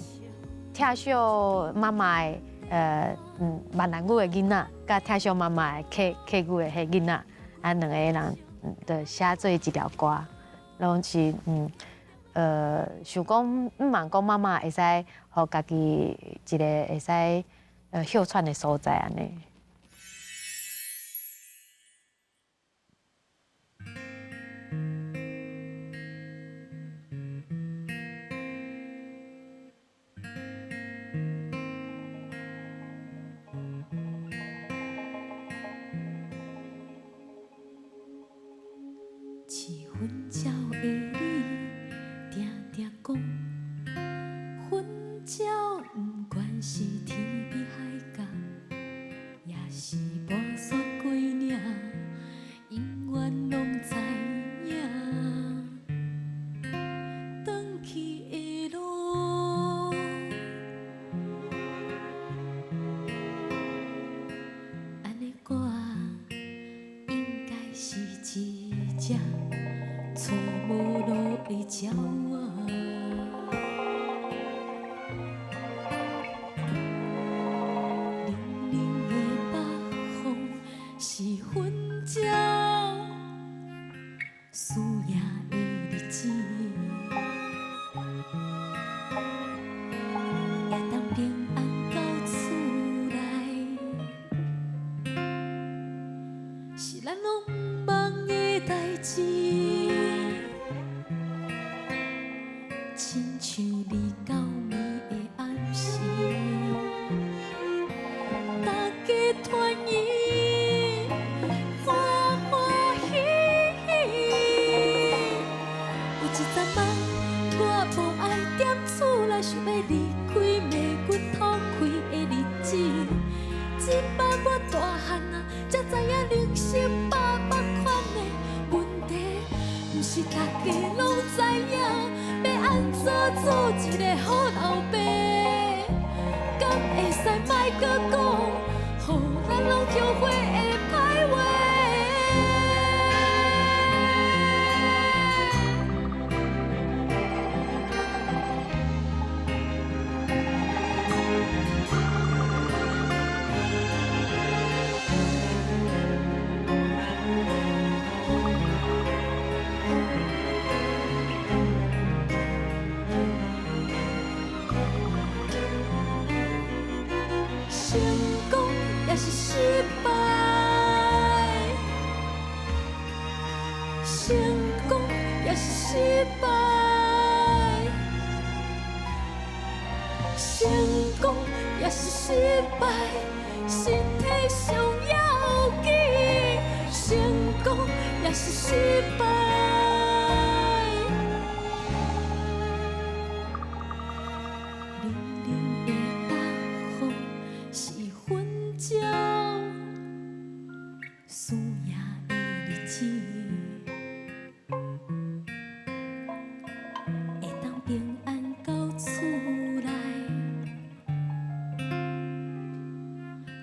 [SPEAKER 6] 疼惜媽媽的閩南語的囡仔，佮疼惜媽媽的客客語的彼囡仔，啊，兩個人就寫做一條歌，攏是想講，毋茫講媽媽會使予家己一個會使歇喘的所在按呢。
[SPEAKER 1] 飼粉鳥的你，定定講，粉鳥不管是天邊海角，也是跋山過嶺，永遠攏知影。轉去的路，按呢我應該是一隻揣無路的鳥仔。冷冷的北風是粉鳥输赢的日子，會當平安到厝內，是咱攏毋望的代誌。親像二九暝的暗時，大家團圓，歡歡喜喜。有一陣仔，我無愛踮厝內，想欲離開罵阮頭開的日子。這擺我大漢啊，才知影人生百百款的問題，毋是大家攏知影。欲按怎做一個好老爸？敢會使莫閣講，予咱攏後悔的歹話。成功也是失敗，成功也是失敗，成功也是失敗，身體上要緊，成功也是失敗。冷冷的北風是粉鳥输赢的日子，會當平安到厝內，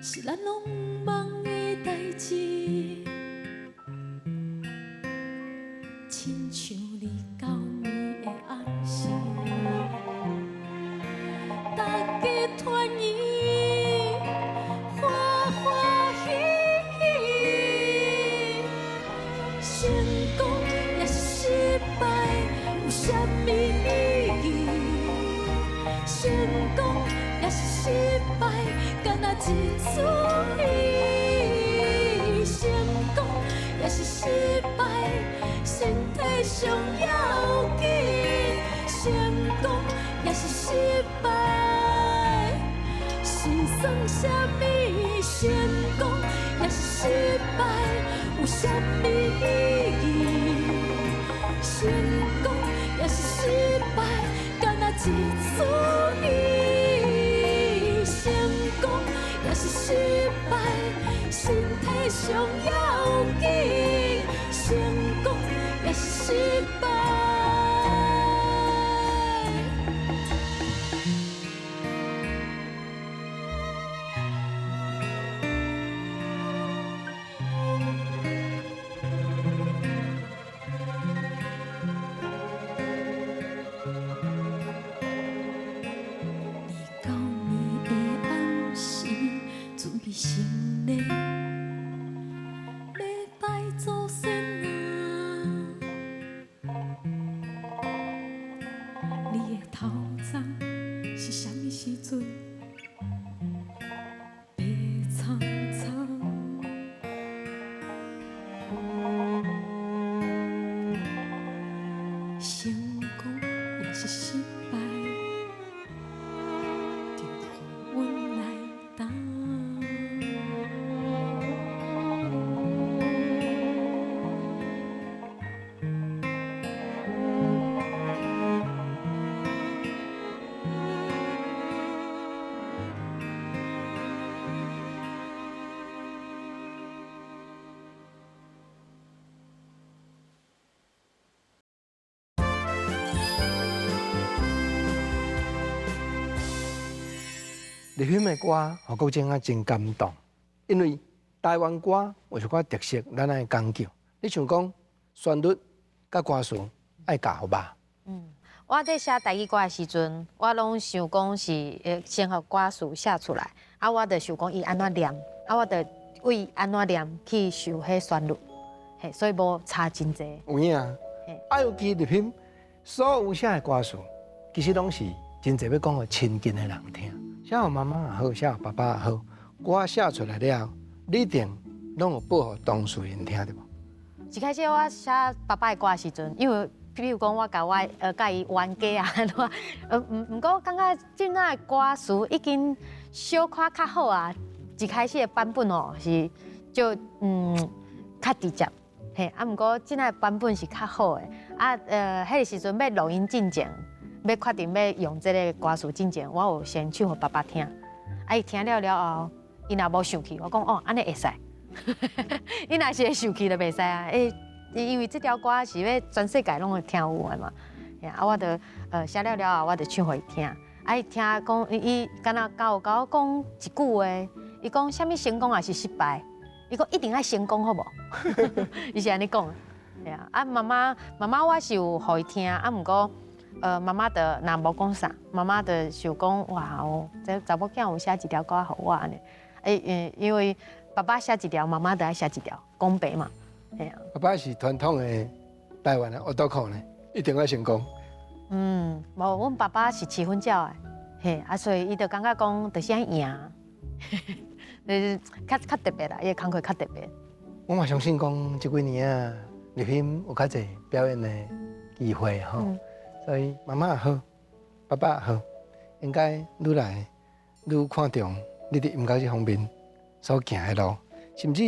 [SPEAKER 1] 是咱攏毋望的代誌。親像二九暝的暗時，大家團圓，歡歡喜喜。成功也是失敗，有啥物意義？成功也是失敗，敢若一出戲。成功也是失敗，身體上要緊。成功也是是失敗，是算啥物成功抑是失敗，有啥物意義？成功抑是失敗，敢若一出戲。成功抑是失敗，身體上要緊。成功抑是失敗。你到暝的暗时，准备成礼，欲拜祖先啊！你的头鬃是啥物時陣？白苍苍。成功抑是失敗，就予阮來擔。
[SPEAKER 5] 麗馨的歌，予國珍啊真感動，因為台灣歌有一寡特色，咱愛講究。你像講旋律佮歌詞愛夾予肉。
[SPEAKER 6] 我佇寫台語歌的時陣，我攏想講是先予歌詞寫出來，啊，我就想講伊按怎念，啊，我就為按怎念去想彼旋律，嘿，所以無差真濟。
[SPEAKER 5] 有影啊，啊，尤其麗馨所有寫的歌詞，其實攏是真濟欲講予親近的人聽。寫予媽媽也好，寫予爸爸也好，歌寫出來了後，你一定攏有報予當事人聽，對無？
[SPEAKER 6] 一開始我寫爸爸的歌的時陣，因為比如講我共我佮伊冤家啊，按怎？毋過感覺這擺的歌詞已經小可較好啊。一開始的版本哦是就較直接，嘿，啊，毋過這擺的版本是較好的。啊，彼個時陣欲錄音進前，欲確定欲用這个歌詞進前，我有先唱予爸爸聽。啊，伊聽了了後，伊若無生氣，我講哦，按呢會使。伊若是會生氣就袂使啊，欸，因為這條歌是欲全世界攏會聽有的嘛。啊，我就寫了了後，我就唱予伊聽。啊，伊聽講，伊敢若有共我講一句話，伊講啥物成功抑是失敗，伊講一定愛成功好無？伊是按呢講。啊，媽媽，媽媽我是有予伊聽，啊，毋過媽媽就若無講啥，媽媽就想講哇哦，這查某囝有寫一條歌予我按呢。欸，因為爸爸寫一條，媽媽就愛寫一條，公平嘛。
[SPEAKER 5] 爸爸是傳統的台灣的學徒口呢，一定愛成功。
[SPEAKER 6] 嗯，無，阮爸爸是飼粉鳥的，嘿，啊，所以伊就感覺講，就是愛贏，就是較特別啦，伊的工課較特別。
[SPEAKER 5] 我嘛相信講，這幾年啊，麗馨有較濟表演的機會吼，所以媽媽也好，爸爸也好，應該愈來愈看重你佇音樂這方面所行的路，甚至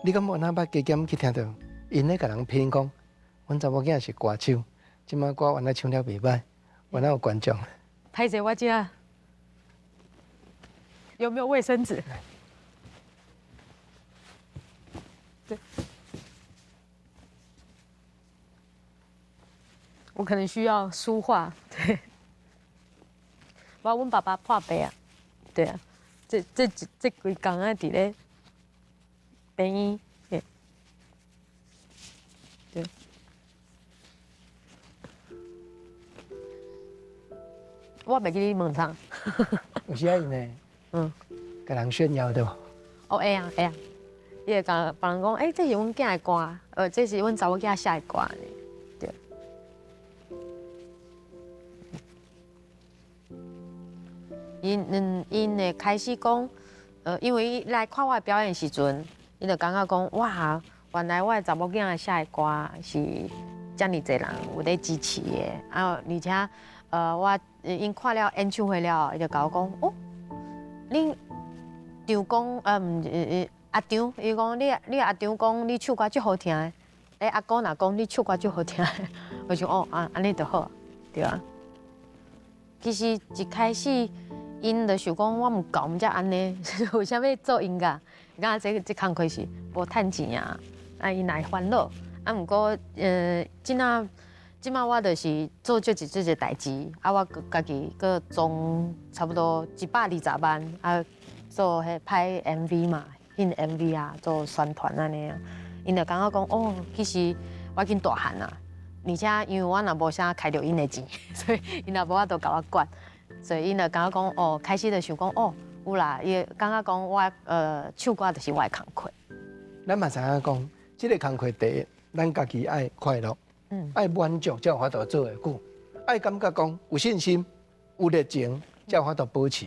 [SPEAKER 5] 你敢無哪捌加減去聽著，𪜶咧共人評講，阮查某囝是歌手，這擺歌原來唱了袂䆀，原來有觀眾。
[SPEAKER 3] 歹勢，我這有沒有衛生紙？對，我可能需要梳化。對，我阮爸爸破病啊，對啊，這幾工啊，佇咧病院，對，對。我袂記你問啥。
[SPEAKER 5] 有時啊，𪜶會，共人炫耀對無？
[SPEAKER 6] 哦，會啊，會啊。伊會共別人講，欸，這是阮囝的歌，這是阮查某囝寫的歌呢。對。𪜶會開始講，因為伊來看我的表演時陣，伊就感覺講，哇，原來我的查某囝寫的歌是遮爾濟人有咧支持的，啊，而且，我 𪜶看了演唱會了後，伊就共我講，哦，恁丈公，毋阿丈，伊講你阿丈講你唱歌足好聽的，欸阿公若講你唱歌足好聽的，我就哦啊，按呢就好，對啊。其實一開始，𪜶就想講我毋夠才按呢，為啥物做音樂？感覺這工課是無趁錢啊，啊𪜶會煩惱。啊，毋過這馬我就是做這一這個代誌，啊，我家己閣裝差不多120萬啊，做彼拍 MV 嘛，翕 MV 啊，做宣傳按呢啊。𪜶就感覺講，哦，其實我已經大漢啦，而且因為我若無啥開著𪜶的錢，所以𪜶也無法度共我管，所以𪜶就感覺講，哦，開始就想講，哦，有啦，伊感覺講我唱歌就是我的工課。
[SPEAKER 5] 咱嘛知影講，這個工課第一，咱家己愛快樂，愛滿足，才有法度做會久。愛感覺講有信心、有熱情，才有法度保持。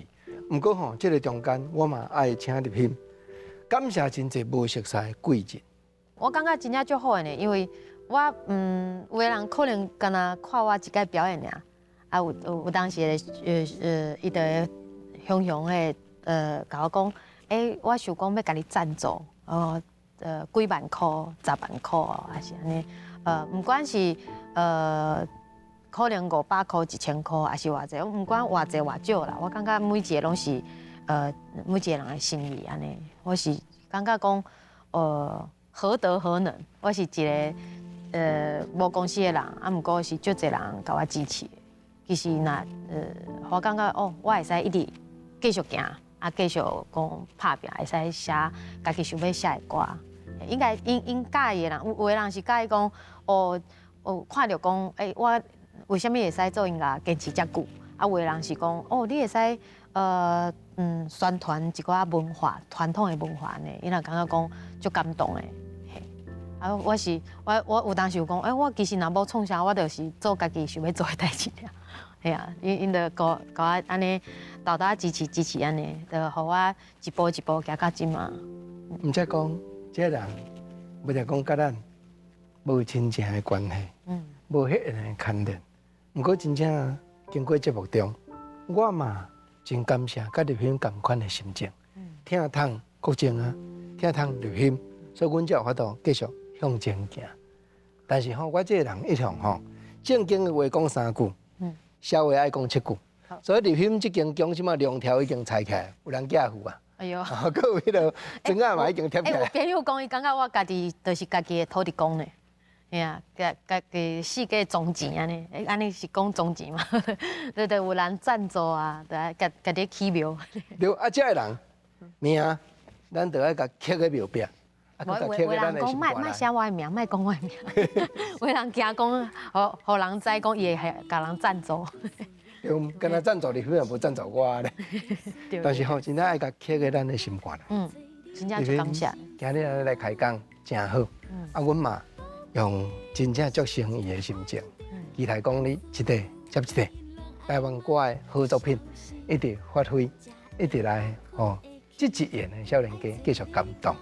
[SPEAKER 5] 毋過吼，這個中間我嘛愛請立馨，感謝真濟無熟似的貴人。
[SPEAKER 6] 我感覺真正足好的呢，因為我有的人可能干焦看我一擺表演爾，啊有當時伊就會雄雄的共我講，欸，我想講欲共你贊助，哦，幾萬箍、10萬箍，還是按呢，毋管是可能500箍、1000箍，還是偌濟，毋管偌濟偌少啦，我感覺每一個攏是每一個人的心意按呢，我是感覺講，何德何能，我是一個無公司的人，啊，毋過是足濟人共我支持的。其實若我感覺哦，我會使一直繼續行，啊，繼續講拍拚，會使寫家己想欲寫的歌。應該𪜶𪜶佮意的人，有的人是佮意講，哦哦，看著講，欸，我為啥物會使做音樂堅持遮久？啊，有的人是講，哦，你會使宣傳一寡文化，傳統的文化呢，𪜶若感覺講足感動的。啊，我是我有當時有講，欸，我其實若無創啥，我就是做家己想欲做的代誌爾。嘿啊，𪜶就共我按呢，沓沓支持支持按呢，就予我一步一步行到這馬。
[SPEAKER 5] 毋才講，這個人，無就講佮咱無親情的關係，無血緣的牽連，毋過真正經過節目中，我嘛真感謝佮立馨仝款的心情，疼痛國政啊，疼痛立馨，所以阮才有法度繼續向前行。但是吼，我這個人一向吼，正經的話講三句，笑話愛講七句。所以立馨這間宮這馬梁條已經拆起來，有人寄付啊。
[SPEAKER 6] 哎喲，
[SPEAKER 5] 閣有彼個磚仔嘛已經貼起來。
[SPEAKER 6] 欸，有朋友講，伊感覺我家己就是家己的土地公呢。嘿啊，家己四界裝錢按呢，欸，按呢是講裝錢嘛？對對，有人贊助啊，就愛家己起廟。
[SPEAKER 5] 對，啊，這个人名，咱就愛共刻佇廟壁。
[SPEAKER 6] 有人講莫莫寫我的名，莫講我的名。有人驚講，予人知講伊會共人贊助。
[SPEAKER 5] 對，敢若贊助你，反而無贊助我咧。但是吼，真正愛共刻佇咱的心肝內。
[SPEAKER 6] 嗯，真正足感謝。
[SPEAKER 5] 今日按呢來開講，真好。啊，阮嘛用真正足誠意的心情，期待講你一塊接一塊台灣歌的好作品，一直發揮，一直來吼，這一緣的少年家繼續感動。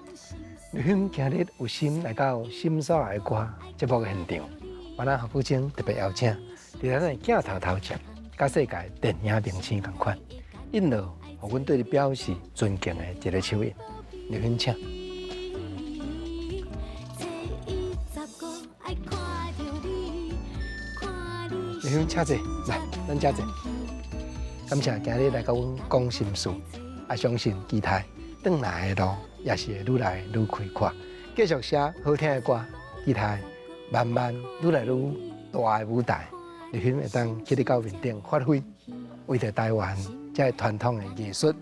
[SPEAKER 5] 立馨今日有心來到心所愛的歌節目的現場，我咱何福清特別邀請，佇咱的鏡頭頭前，佮世界電影明星仝款，印落予阮對你表示尊敬的一個手印。立馨請。立馨請坐，來，咱請坐。感謝今日來佮阮講心事，也相信期待轉來的路也是會愈來愈開闊，繼續寫好聽的歌，期待慢慢愈來愈大的舞台，立馨會當去得到面頂發揮，為著台灣這个傳統的藝術，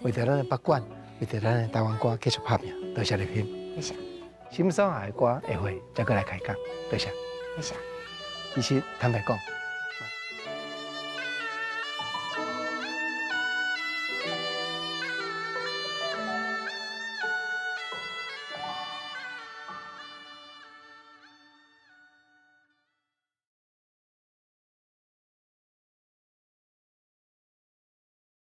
[SPEAKER 5] 為著咱的北管，為著咱的台灣歌繼續拍拚。多謝立馨，
[SPEAKER 6] 多謝。
[SPEAKER 5] 心所愛的歌下回再閣來開講，多謝。
[SPEAKER 6] 多謝。
[SPEAKER 5] 其實坦白講，